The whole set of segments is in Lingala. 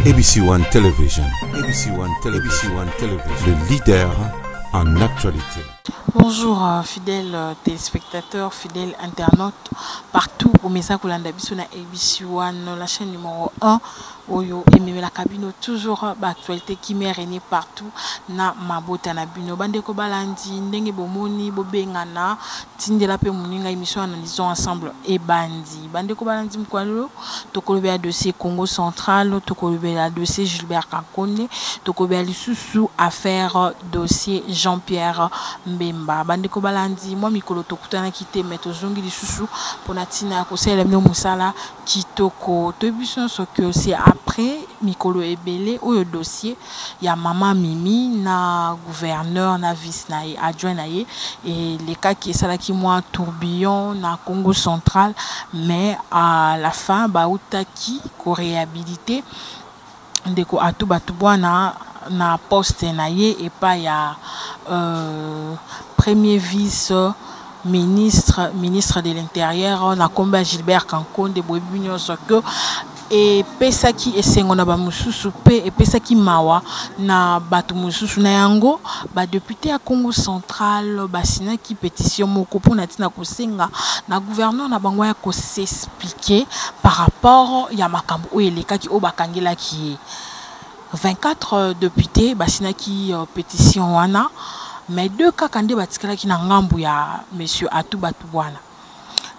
ABC One Television, ABC One Television, ABC One Television, le leader en actualité. Bonjour fidèles téléspectateurs, fidèles internautes, partout au Mesa kolanda biso na ABC One, la chaîne numéro 1 oyo ememelaka bino toujours ba actualité kimia rene partout na mabota na bino. Bandeko balandi ndenge bomoni bobengana tindela pe moninga émission Analysons ensemble ebandi. Bandeko balandi mokolo tokolobela dossier Congo Central, tokolobela dossier Gilbert Kankonde, tokolobela lisusu affaire dossier Jean-Pierre Mbemba. Bandeko balandi mwa mikolo tokutanaki te, mais tozongi lisusu mpona ntina ya kosalela bino mosala kitoko. Toyebi biso nyonso que c'est après mikolo ebele oyo dossier ya mama Mimi na gouverneur na vice na ye, adjoint na ye, elekaki, esalaki mwa tourbillon na Congo Central, mais à la fin bautaki koréhabiliter ndeko Atou Matubuana na poste na ye epai ya premier vice ministre, ministre de l'Intérieur na kombo ya Gilbert Kankonde. Boyebi nyonso ke epesaki esengo na bamosusu mpe epesaki mawa na bato mosusu. Na yango badéputé ya Congo Central basinaki pétition moko mpona ntina kosenga na gouverneur na bango ya kos'expliquer par rapport ya makambo oyo elekaki, oyo bakangelaki ye. 24 députés basinaki pétition wana, mais deux kaka nde batikalaki na ngambu ya monsieur Atou Matubuana.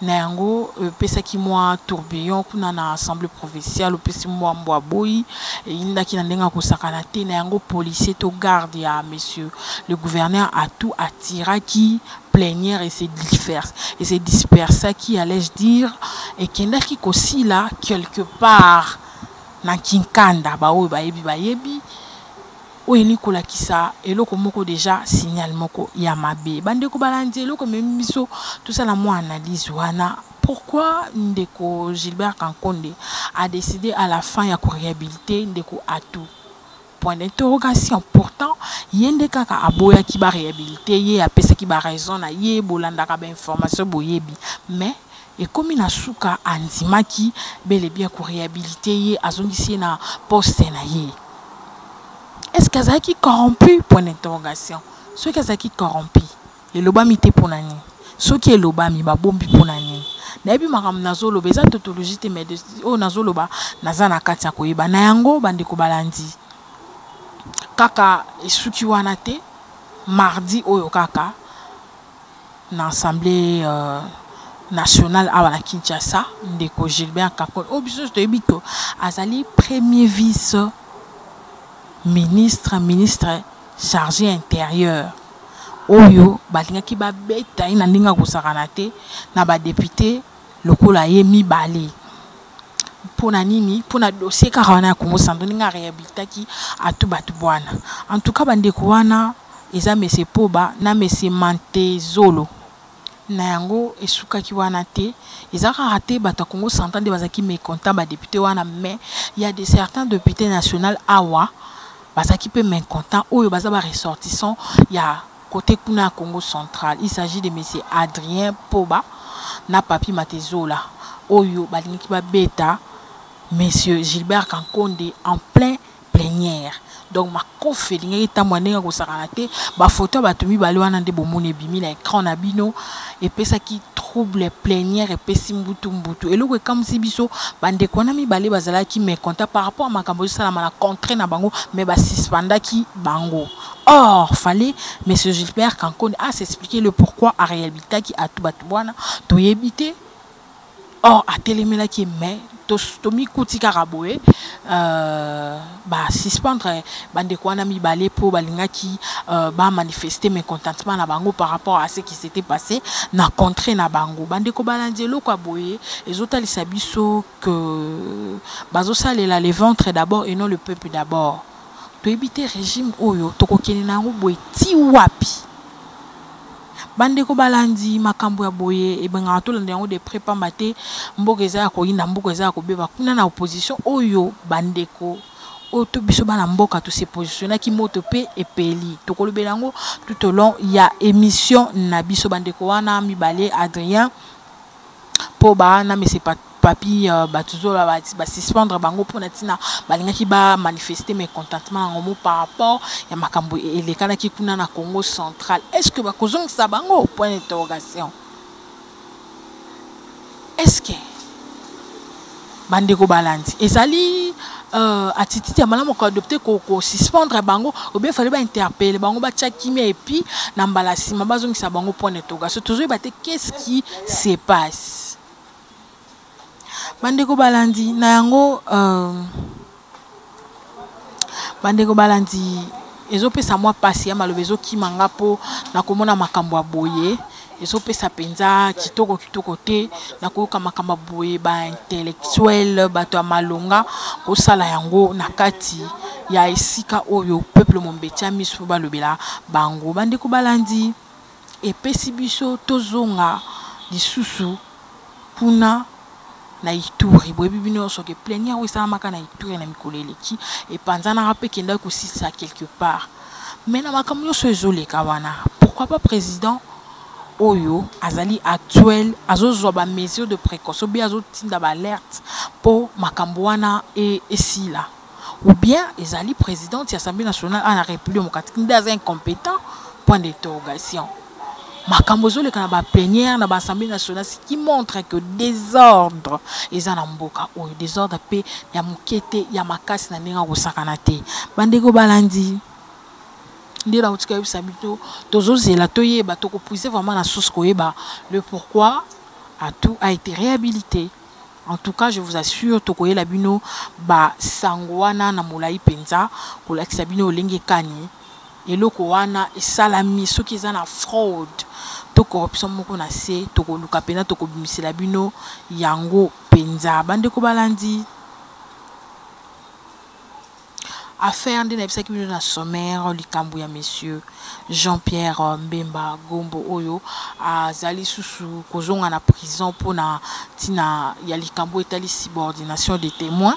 Na yango epesaki mwa tourbillon kuna na assemblée provinciale, opesi mwa mbwa boyi eyindaki na ndenge akosakana te. Na yango policier to garde ya monsieur le gouverneur Atou atiraki plénière et se dispersaki, allais-je dire, ekendaki kosila quelque part na Kinkanda. Baoyo bayebi bayebi. Oyo elingi kolakisa eloko moko déjà, signal moko ya mabe. Bandeko balandi, eloko ememi biso tosala mwa analyse wana: pourquoi ndeko Gilbert Kankonde a décidé à la fin ya koréhabiliter ndeko Atou? Point d'interrogation. Pourtant ye nde kaka aboyaki baréhabilité ye, apesaki baraison na ye, bolandaka bainformation boyebi, mais ekomi na suka andimaki bel et bien koréhabilité ye, azongisi ye na poste na ye. Est ce que azalaki corrompu? Point d'interrogation. Soki azalaki corrompu, elobami te mpona nini? Soki elobami, babombi mpona nini? Nayebi makambo nazoloba eza tautologie te, mais oyo nazoloba naza na kati ya koyeba na yango. Bandeko balandi, kaka esuki wana te. Mardi oyo kaka na Assemblée nationale awa na Kinshasa, ndeko Gilbert Kankonde, oyo biso nyonso toyebi to azali premier vice ministre, ministre chargé intérieur, oyo balingaki babeta ye na ndenge akosakana te na badéputé lokola ye mibale. Mpona nini? Mpona dossier kaka wana ya Congo Central, ndenge aréhabilitaki Atou Matubuana. En tout cas bandeko wana eza mese Poba na mese Mantezolo. Na yango esukaki wana te. Eza kaka te bato ya Congo Central nde bazalaki mécontent, badéputé wana, mais ya de certains députés national awa bazalaki mpe mécontent, oyo baza baressortissant ya côté kuna ya Congo Central. Il s'agit de monsieur Adrien Poba na Papi Matezola, oyo balingaki babeta monsieur Gilbert Kankonde en plein plénière. Donc makofi elingaki ntambo ya ndenge akosakana te. Bafoto ya bato mibale wana nde bomoni ebimi na écran na bino. Epesaki trouble plénière, epesi mbutu mbutu. Eloko ekamwisi biso, bandeko wana mibale bazalaki mécontent par rapport à makambo ezosalama na contrée na bango, mais basuspendaki bango. Or fallait monsieur Gilbert Kankonde a s'expliquer le pourquoi aréhabilitaki Atou Matubuana. Toyebi te. Or atelemelaki, mais tomikuti kaka boye, basuspendre bandeko wana mibale mpo balingaki bamanifester mécontentement na bango par rapport à ce qui s'était passé na contrée na bango. Bandeko balandi, eloko ya boye ezotalisa biso que bazosalela le ventre d'abord et non le peuple d'abord. Toyebi te régime oyo tokokende na yango boye ti wapi. Bandeko balandi, makambo ya boye ebengaka tolanda yango de près, pamba te mboka eza ya koyinda, mboka eza ya kobeba. Kuna na opposition oyo, bandeko oyo to biso bana mboka tose positionnaki, moto mpe epeli. Tokolobela yango tout au long ya émission na biso. Bandeko wana mibale, Adrien Poba na mese Papy bato zola basuspendre bango mpona ntina balingaki bamanifester mécontentement yango mo par rapport ya makambo elekanaki kuna na Congo Central. Est ce que bakozongisa bango? Point d'interrogation. Est ce que, bandeko balandi, ezali attitude ya malamu koadopter kosuspendre bango, ou bien fallait bainterpeller bango, batia kimia, et puis na mbala nsima bazongisa bango? Point d'interrogation. Tozoyeba te qu'est-ce qui se passe, bandeko balandi. Na yango, bandeko balandi, ezopesa mwa mpasi ya maloba ezokima nga mpo na komona makambo ya boye. Ezopesa mpenza kitoko kitoko te na koyoka makambo ya boye, baintellectuel, bato ya malonga kosala yango na kati ya esika oyo peuple mombe tia miso mpo balobela bango. Bandeko balandi, epesi biso tozonga lisusu kuna na Ituri. Boyebi bino nyonso ke plénière oyo esalamaka na Ituri na mikolo eleki epanzanaka mpe ekendaki kosilisa quelque part. Mais na makambo nyonso ezoleka wana, pourquoi pas président oyo azali actuel azozwa bamesure de précaution, bien azotinda baalerte mpo makambo wana esila? Ou bien ezali présidente ya Assemblée nationale na République démocratique nde aza incompétent? Point d'interrogation. Makambo ezoleka na baplénière na baassemblée nationale, ce qui montre que désordre eza na mboka oyo, désordre mpe ya moke te, ya makasi na ndenge akosakana te. Bandeko balandi, nde nauti koyebisa bino, tozozela toyeba, tokopuiser vraiment na source koyeba le pourquoi Atou a été réhabilité. En tout cas, je vous assure, tokoyela bino basango wana na molai mpenza, kolakisa bino olenge kani eloko wana esalami. Soki eza na fraude to corruption moko na se, tokoluka mpenza, tokobimisela bino yango mpenza. Bandeko balandi, affaire nde nayebisaki bino na sommaire, likambo ya monsieur Jean-Pierre Mbemba Gombo oyo azali susu kozonga na prison mpona ntina ya likambo etali subordination de témoins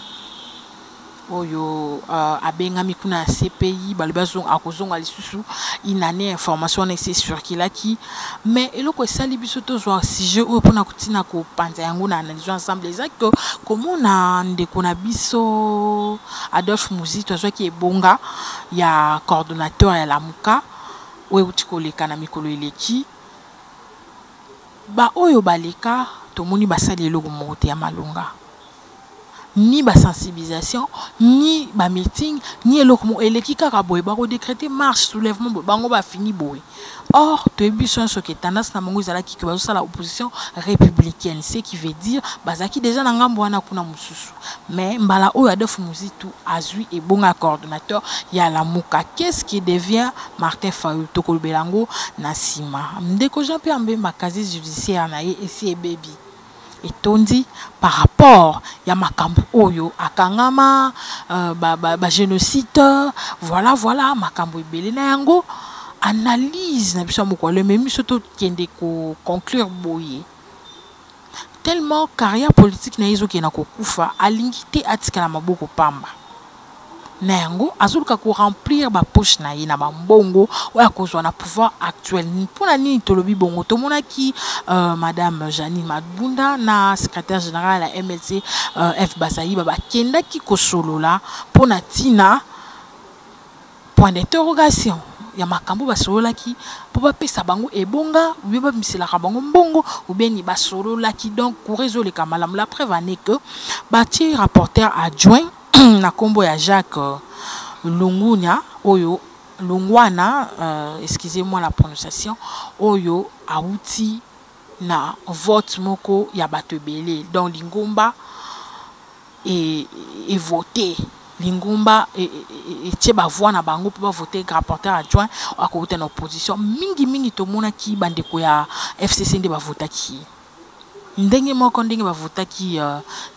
oyo abengami kuna ya CPI. Balobi akozonga lisusu inane. Information wana esi ecirculaki, mais eloko esali biso tozwa sujet oyo mpona kotina kopanza yango na analyse ensemble eza ke komona ndeko na biso Adolphe Muzito azwaki ebonga ya coordonnateur ya Lamuka oyo euti koleka na mikolo eleki. Baoyo baleka, tomoni basali eloko moko te ya malonga, ni basensibilisation, ni bameeting, ni eloko moko. Eleki kaka boye, bakodécréter marche, soulèvement boye, bango bafini boye. Or toyebi biso nyonso ke tendance na bango ezalaki ke bazosala opposition républicaine, ce qui veut dire bazalaki déjà na ngambo wana kuna mosusu. Mais mbala oyo Adolphe Muzito azwi ebonga ya coordonnateur ya Lamuka, qu'est-ce qui devient Martin Fayulu? Tokolobela yango na nsima. Ndeko Jean Pierre Mbemba, casier judiciaire na ye esi ebebi, etondi par rapport ya makambo oyo akangama, bagénocide, ba voilà, makambo ebele. Na yango, analyse na biso ya mokolo ememi biso tokende koconclure boye: tellement carrière politique na ye ezokende na kokufa, alingi te atikala maboko pamba. Na yango, azoluka koremplir bapoche na ye na bambongo oyo akozwa na pouvoir actuel. Mpona nini tolobi bongo? Tomonaki madame Janine Mabunda na secrétaire général ya MLC, Eve Bazaiba, bakendaki kosolola mpona ntina, point d'interrogation, ya makambo basololaki mpo bapesa bango ebonga, ou bien bamiselaka bango mbongo, ou bien basololaki. Donc cour ezoleka malamu. La preuve en est que batie rapporteur adjoint na nkombo ya Jacques Lungunya, oyo Lungwana, excusez-moi la prononciation, oyo awuti na vote moko ya bato ebele. Donc lingomba evote, lingomba etie bavoix na bango mpo bavote rapporteur adjoint akouta na opposition. Mingimingi tomonaki bandeko ya FCC nde bavotaki ye, ndenge moko ndenge bavotaki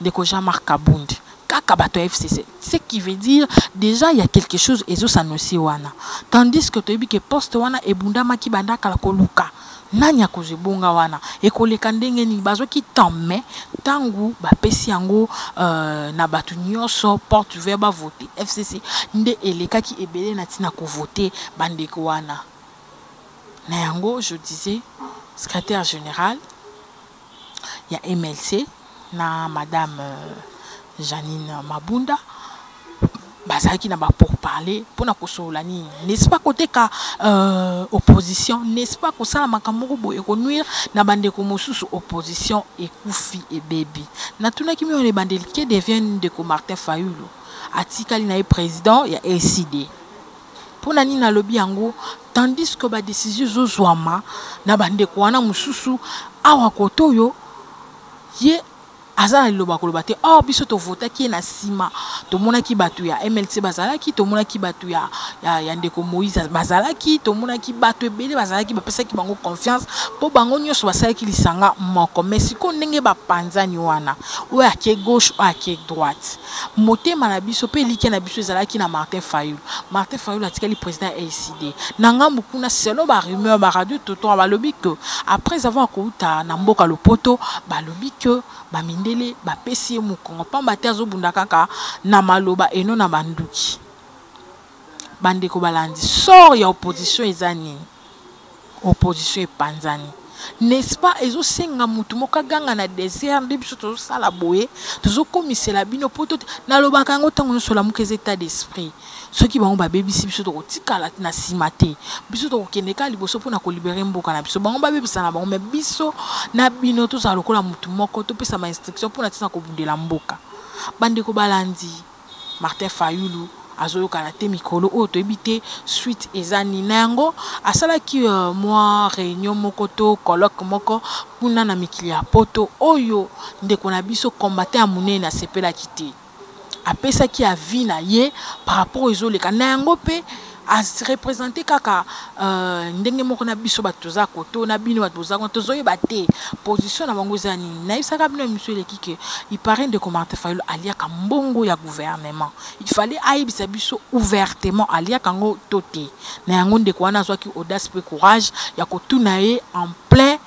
ndeko Jean-Marc Kabund, kaka bato ya FCC. Ce qui veut dire déjà il y a quelque chose ezosanosi wana, tandis que toyebi ke poste wana ebundamaki banda kala, koluka nani akozwa ebonga wana, ekoleka ndenge nini. Bazwaki temps, mais ntango bapesi yango na bato nyonso, porte ouvert, bavote, FCC nde elekaki ebele na ntina kovote bandeko wana. Na yango, je disais, secrétaire général ya MLC Na madame Jeanine Mabunda bazalaki na ba pourparler mpona kosolola nini, n'est-ce pas koteka opposition, n'est-ce pas kosala makambo moko boye ekonuire na bandeko mosusu. Opposition ekufi, ebebi. Natunaki mio na ebandeli: que devient ndeko Martin Fayulu? Atikali na ye président ya ECD. Mpona nini nalobi yango, tandis que badécision ezozwama na bandeko wana mosusu awa kote oyo ye aza na liloba koloba te? Or biso tovotaki ye. Na nsima tomonaki bato ya MLC bazalaki, tomonaki bato ya ndeko Moïse bazalaki, tomonaki bato ebele bazalaki, bapesaki bango confiance mpo bango nyonso basalaki lisanga moko. Mais sikoyo ndenge bapanzani wana, oyo ake gauche, oyo ake droite, motema na biso mpe elikya na biso ezalaki na Martin Fayulu. Martin Fayulu atikali président ya ACD. Na ngambu kuna, selon barumeur, baradio toto balobi que après avoir kouta na mboka lopoto, balobi que bamindele bapesi ye mokongo, pamba te azobunda kaka na maloba eno na banduki. Bandeko balandi, sort ya opposition eza nini? Opposition epanzani, n'est-ce pas? Ezosenga mutu moko aganga na désert. Nde biso tozosala boye, tozokomisela bino po to nalobaka yango ntango nyonso: Lamuka eza état d'esprit. Soki bango babebisi biso, tokotikala na nsima te. Biso tokokende kaka liboso mpona kolibérer mboka na biso. Bango babebisa na bango, mais biso na bino tozala lokola mutu moko, topesa bainstruction mpona ntina kobundela mboka. Bandeko balandi, Martin Fayulu azoyokana te mikolo oyo, toyebi te suite eza nini na yango. Asalaki mwa réunion moko to colloque moko kuna na mikili ya poto oyo ndeko na biso combattant ya monene asepelaki te, apesaki avis na ye par rapport ezoleka na yango mpe areprésente kaka ndenge moko na biso bato toza koto na bino bato boza kuna, tozoyeba te position na bango eza nini. Nayebisaka bino émission eleki ke il paraît ndeko Martin Fayulu aliaka mbongo ya gouvernement. Il fallait ayebisa biso ouvertement aliaka yango to te. Na yango ndeko wana azwaki audace mpe courage ya kotuna ye en plein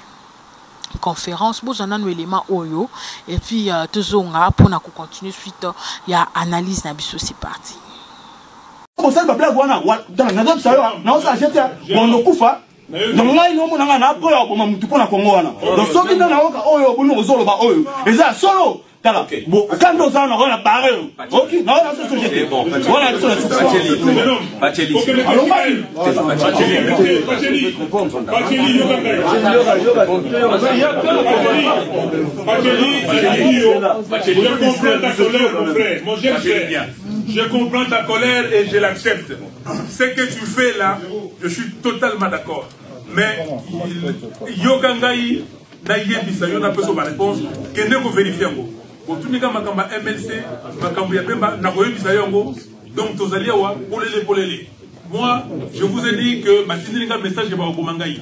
conférence. Bozwa nano élément oyo et puis tozonga mpona kocontinue suite ya analyse na biso. C'est parti. Bosali bablague wana, nazobisa yo, naosala jete bondo kufa. Donc ngai nomona ngai nakoya koboma mutu mpo na Kongo wana. Donc soki nde nayoka oyo bino ozoloba oyo eza ya solo, tala kanda ozala na wana bare oki naona biso société wana biso na. Alobaki. Je comprends ta colère, mon frère, mon jeune frère. Je comprends ta colère et je l'accepte. Ce que tu fais là, je suis totalement d'accord. Mais yoka ngai nayebisa yo, napesa baréponse. Kende kovérifier yango. Otunika makambo ya MLC, makambo ya Bemba, nakoyebisa yo yango. Donc tozali awa polele polele. Moi, je vous ai dit que batindeli nga message ya bakoboma ngai.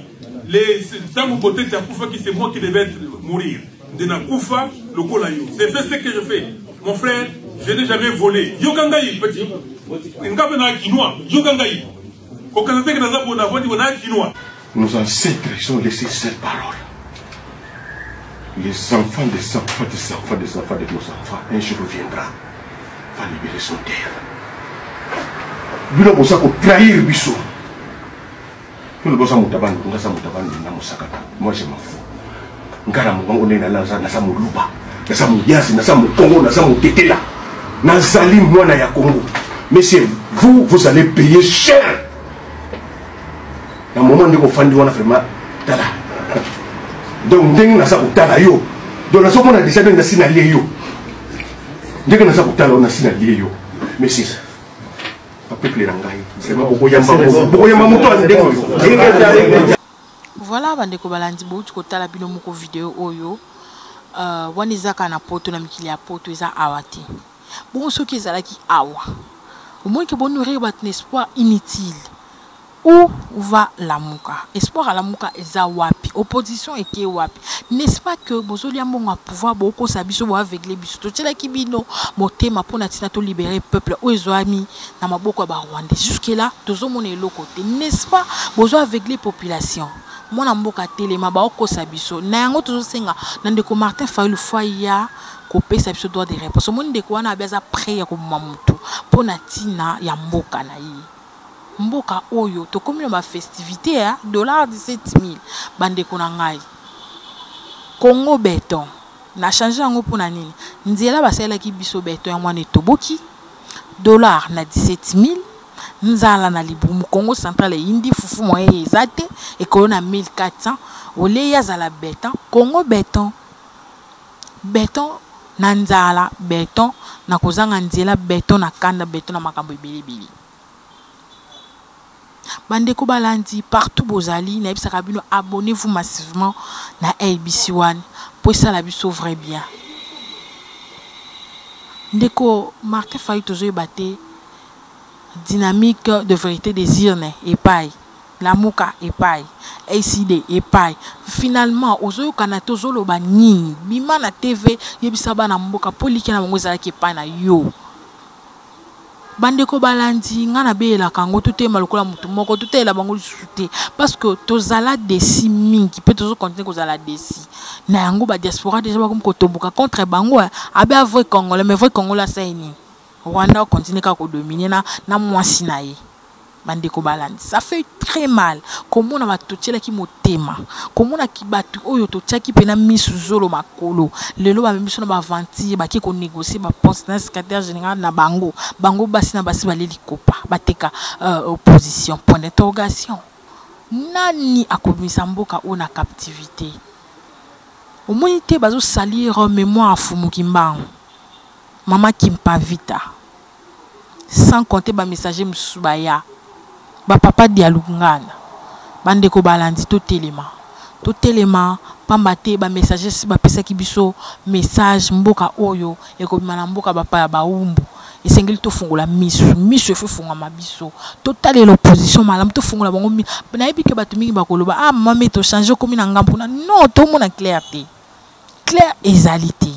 Ntango Botete akufaki, c'est moi qui devais être mourir, nde nakufa lokola yo. C'est fait ce que je fais, mon frère. Je n'ai jamais volé. Yoka ngai, petit, nga mpe na kinois. Yoka ngai, kokasa teke naza bo navandi bo na kinois. Nos ancêtres, ils ont laissé cette parole. Les enfants des enfants des enfants des enfants de nos enfants, un jour viendra, va libérer son terre. Bino boza kotrahir biso. Bino boza moto abandu, nga za moto abandu na mosakata. Moi, je m'en fous. Nga na mongango ndenge naza, naza moluba, naza moyazi, naza mokongo, naza motetela. Nazali mwana ya Congo. Messieurs, vous, vous allez payer cher. Na moment ndenge ofandi wana, vraiment, tala, donc ndenge naza kotala yo, donc nazomona déjà ndenge nasi nalie yo. Ndenge naza kotala yo, nasi nalie yo. Monsieur, bapeuple na ngai, vraiment, bokoyamba moto ya ndenge oyo. Voilà, bandeko balandi, bouti kotala bino moko video oyo. Wana eza kaka na poto, na mikili ya poto, eza awa te. Bongo soki ezalaki awa, omoni ke bonourrir bato na espoir inutile. Où va Lamuka? Espoir ya Lamuka eza wapi? Opposition eke wapi? N'est-ce pas que bozolia mbongo ya pouvoir, bokosa biso, boaveugle biso? Totielaki bino motema mpona ntina tolibérer peuple oyo ezwami na maboko ya barwandais. Jusque là tozomona eloko te. N'est-ce pas bozo aveugle population? Mwana mboka telema, baokosa biso. Na yango tozosenga na ndeko Martin Fayulu fo ya kopesa biso droit de réponse. Omoni ndeko wana abi aza prêt ya koboma motu mpo na ntina ya mboka na ye. Mboka oyo tokomi na bafestivité ya dollar 17 000. Bandeko na ngai, Congo béton. Na changer yango mpo na nini? Nzela basalelaki biso beton yango wana etoboki, dollar na 17000, nzala na libumu, Congo central eyindi, fufu moyen eza te, ekolo na 1400, olie ye azala beton, Congo beton. Beton na nzala, beton na kozanga nzela, beton na kanda, beton na makambo ebele ebele. Bandeko balandi partout bozali, nayebisaka bino abonnez-vous massivement na ABC One po esala biso vrai bien. Ndeko Martin Fayulu tozoyeba te dynamique de vérité des urnes epai Lamuka epai ACD epai finalement ozoyokana te ozoloba nini bima na TV yebisa bana mboka po elikya na bango ezalaki epai na yo. Bandeko balandi nga nabeyelaka yango totelema lokola motu moko totalela bango lisusu te parce que tozala desi mingi mpe tozo continuer kozala desi na yango ba diaspora deja bakomi kotomboka contre bango abe a vrai congolais mais vrai congolais asali nini Rwanda continue kaka kodomine na, na mwasi na ye Bandeko balandi, ça fait très mal komona bato totielaki motema, komona bato oyo totiaki pena misu zolo makolo, lelo bamemi biso na ba aventure, bake ko negocier ba poste na secrétaire général na bango, bango basi na basi balie likopa, bateka euh, opposition. Point d'interrogation. Nani akobimisa mboka oyo na captivité? Omoni te bazo salir mémoire ya Fumu Kimbangu, Mama Kimpa Vita. Sans compter ba messager mosusu baya ba papa dialungana bandeko balandi totelema totelema pamba te ba messager si bapesaki biso message mboka oyo ekobima na mboka bapaya bawumbu esengeli tofungola misu misu efo efungwama biso totalela opposition malamu tofungola bango nayebi ke bato mingi bakoloba ah mama me tochange okomi na ngambo kuna non tomona clair te clair ezali te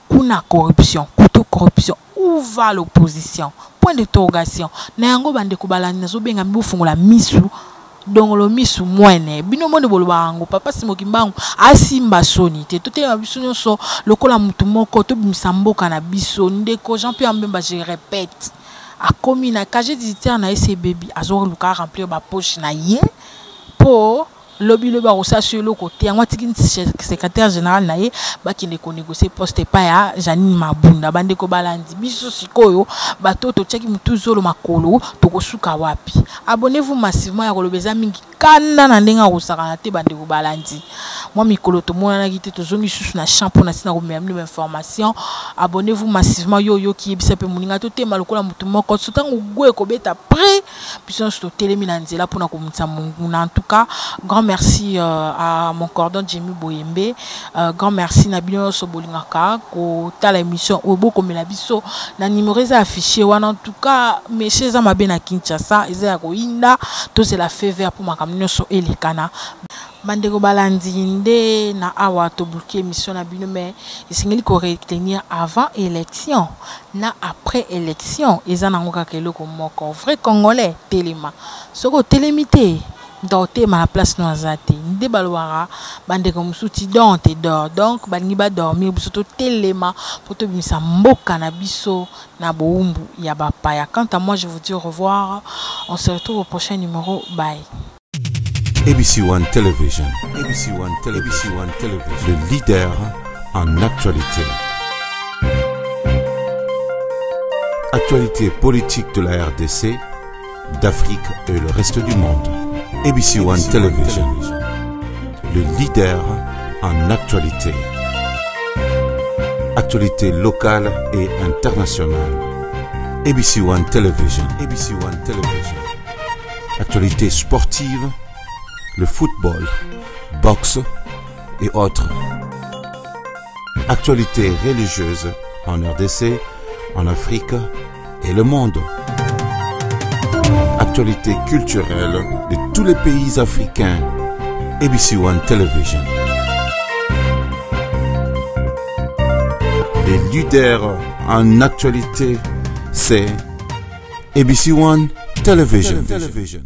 kuna corruption kutu corruption où va l'opposition point d'interrogation na yango bandeko balandi nazobenga bofungola misu dongolo misu mwene bino moni bolobaka yango papa simo kimbangu asimba soni te totelema biso nyonso lokola motu moko tobimisa mboka na biso ndeko jean pierre mbemba je répète akomi na casier judiciaire na ye se ebebi azoluka remplir bapoche na ye mpo lobi lobi akosala so eloko te yango atiki secrétaire général na ye bakende konegocie poste epai ya Janine Mabunda. Bandeko balandi biso sikoyo bato oyo totiaki motu zolo makolo tokosuka wapi? Abonnez-vous massivement ya koloba eza mingi kanda na ndenge akosakana te bandeko balandi mwa mikolo tomonanaki te tozongi lisusu na champ mpo na ntina komema bino bainformation. Abonnez-vous massivement yo oyoki yebisa mpe moninga totema lokola motu moko so ntango go ekobeta près biso nyonso totelemi na nzela mpona komonisa monguna. En tout cas grand merci à mon cordon Jimmy Boyembe, grand merci na bino nyonso bolingaka kotala émission oyo bokomela biso na numéro eza affiché wana. En tout cas monsieur eza mabe na Kinshasa eza ya koyinda tozela feu vert mpo makambo nyonso elekana. Bandeko balandi nde na awa tobloke émission na bino mais esengeli ko retenir avant élection na après élection eza nango kaka eloko moko vrai congolais telema soki otelemi te moto akotema na place no aza te nde balobaka bandeko mosusu ti dors te dors donc balingi badormir biso totelema mpo tobimisa mboka na biso na bowumbu ya bapaya. Quant à moi je vous dis au revoir, on se retrouve au prochain numéro, bye. ABC One Television, ABC One Television, ABC One Television, le leader en actualité. Actualité politique de la RDC, d'Afrique et le reste du monde. ABC One Television, le leader en actualité. Actualité locale et internationale. ABC One Television, ABC One Television. Actualité sportive, le football, boxe et autres. Actualité religieuse en RDC, en Afrique et le monde. Actualité culturelle de tous les pays africains. ABC One Television. Les leaders en actualité, c'est ABC One Television. Television.